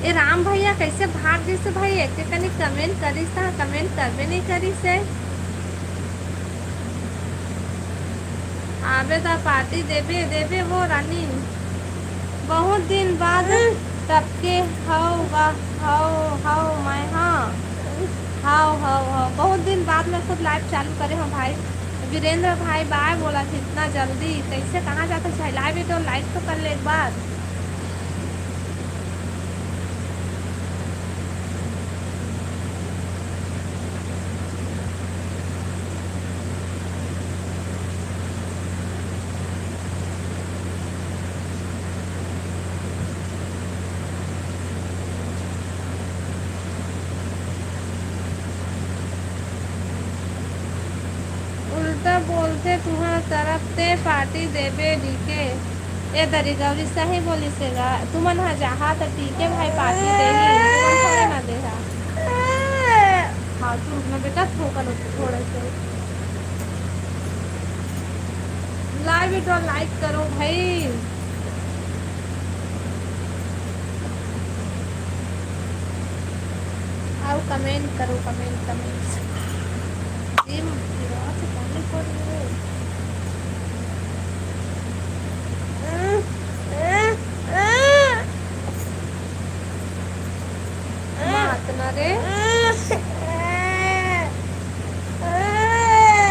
ए राम भैया कैसे भाग जैसे भाई, एक कनी कमेंट करिस त कमेंट करबे नहीं करिस है। आबे त पार्टी देबे, देबे वो रानी। बहुत दिन बाद टपके हव, हव, हव मैं, हाँ। हव, हव, हव। बहुत दिन बाद मैं खुद लाइव चालू करे हूँ भाई। वीरेंद्र भाई बाय बोला थे इतना जल्दी। कैसे, कहाँ जाता है लाइव? तो लाइव तो कर ले एक बार। उल्टा बोलथे तुंहर तरफ ते पार्टी देबे डीके। ए दरी गौरी सही बोलिस हे गा, तुमन ह जाहा त डीके भाई पार्टी देही, तुमन थोड़े ना देहा। हाँ, तू रुकना बेटा, थोड़ा, थोड़ा से। लाइव तो लाइक करो भाई। आओ कमेंट करो, कमेंट, कमेंट। ये मत गिरा, से पहले पढ़ लो। मात ना रे।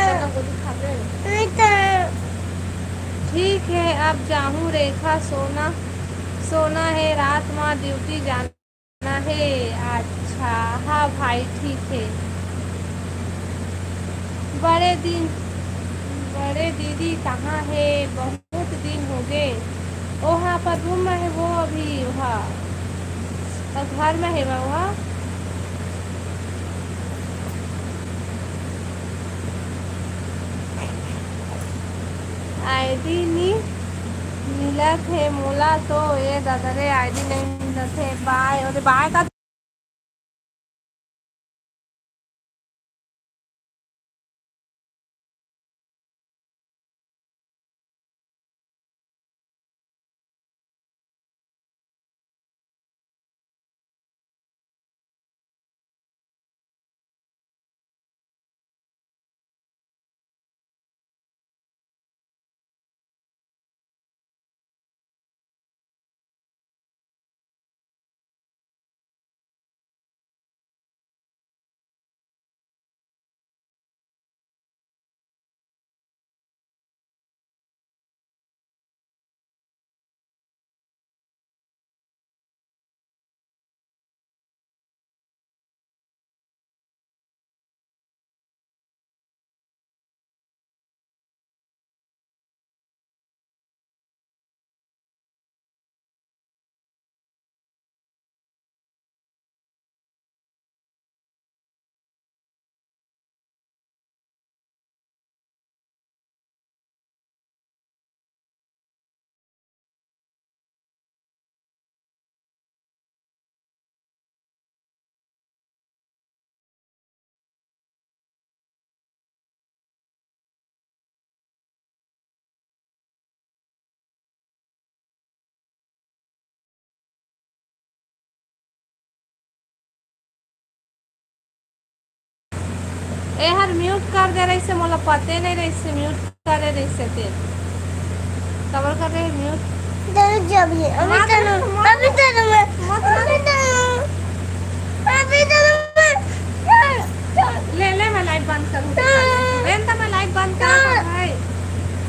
चलो, गोली खा ले। ठीक है, अब जाहूँ रेखा, सोना, सोना है, रात मा ड्यूटी जाना। ना हे, अच्छा, हाँ भाई, ठीक हे। बड़े दिन, बड़े दीदी कहाँ हे? बहुत दिन होगे। ओहा अपन रूम में हे वो अभी, ओहा। अउ घर में हे वो, ओहा। आईडी नी मिलत हे मोला तो, ए दादा रे, आईडी नहीं मिलत हे। बाय, अरे बाय का एहर म्यूट कर दे रहिसे, मोला पते नहीं रहिसे म्यूट करे रहिसे ते। काबर कर रहे म्यूट? जरूर जब ये, अभी मत, करूँ, मत, अभी करूँ मैं, मत, मत। अभी करूँ, अभी करूँ मैं। ले, ले, मैं लाइव बंद करूँ। बेन, तो मैं लाइव बंद करत हूँ भाई।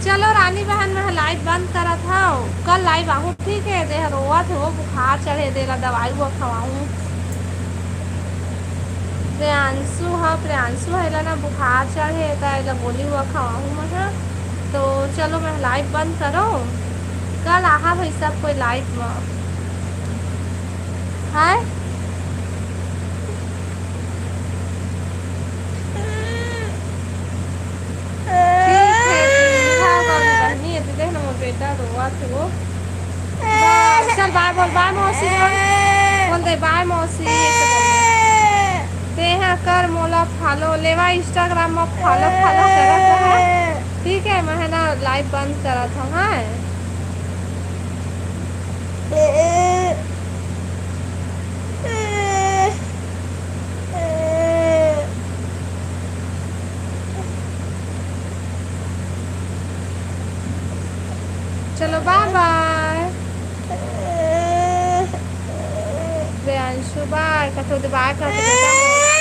चलो रानी बहन, मैं लाइव बंद करत हूँ। कल लाइव आहूँ, ठीक है? देह रोवत हे, वो बुखार चढ़े, देला दवाई वो खवाहूँ। प्रियांशु, हाँ, प्रियांशु है ना, बुखार चढ़े, त एला गोली वो खवाहूँ मैं, हाँ। तो चलो, मैं लाइव बंद करो, कल आहा भाई सब कोई लाइव में। हाय। ठीक है, ठीक है, बहनी, ये तो देख ना, मोर बेटा रोवत बाय बोल, बाय मौसी बोल। बोल दे बाय मौसी, ऐसे बोल दे। तेहा कर मोला फॉलो, लेवा Instagram म फॉलो, फॉलो करत रहा। ठीक है, मैं है ना लाइव बंद करत हूँ, हाँ। चलो बाय बाय। प्रियांशु बाय, कथो दे बाय, कथो दे बाय।